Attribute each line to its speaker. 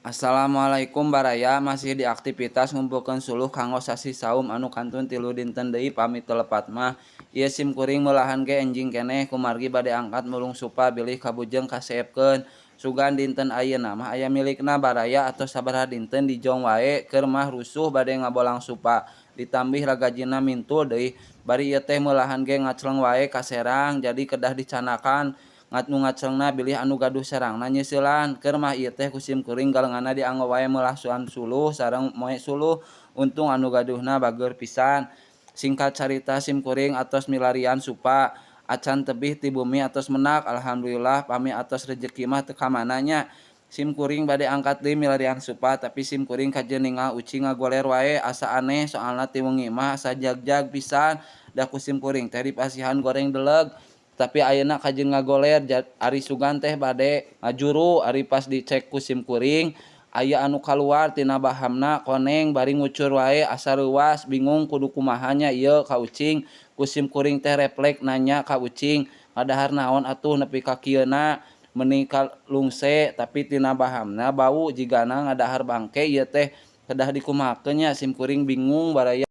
Speaker 1: Assalamualaikum baraya, masih di aktivitas ngumpulkeun suluh kanggo sasih saum anu kantun 3 dinten deui pami teu lepat mah. Ieu sim kuring meulahan ge enjing keneh kumargi bade angkat mulung supa bilih kabujeng kaseepkeun. Sugan dinten ayeuna mah aya milikna baraya atos sabaraha dinten dijong wae keur mah rusuh bade ngabolang supa. Ditambih ragajinna mintul deui. Bari ieu teh meulahan ge ngacleng wae ka serang jadi kedah dicanakan nu ngaclengna bilih anu gaduh serangna nyeuselan. Keur mah ieu teh ku sim kuring galenganna dianggo wae meulahan suluh sareng moe suluh. Untung anu gaduhna bageur pisan. Singkat carita sim kuring atos milarian supa. Acan tebih ti bumi atos menak, alhamdulillah pami atos rejeki mah teu kamana nya. Sim kuring bade angkat deui milarian supa tapi sim kuring kajeun ningal ucing ngagoler wae asa aneh soalna ti wengi mah asa jagjag pisan da ku sim kuring teh dipasihan goreng deleg. Tapi ayeuna kajeun ngagoler ari sugan teh bade ngajuru ari pas dicek ku sim kuring aya anu kaluar tina bahamna koneng bari ngucur wae asa reuwas bingung kudu kumaha nya ieu ka ucing. Ku sim kuring teh refleks nanya ka ucing ngadahar naon atuh nepi ka kieuna meuni kalungse tapi tina bahamna bau jigana ngadahar bangke ieu teh kedah dikumahakeun nya sim kuring bingung baraya.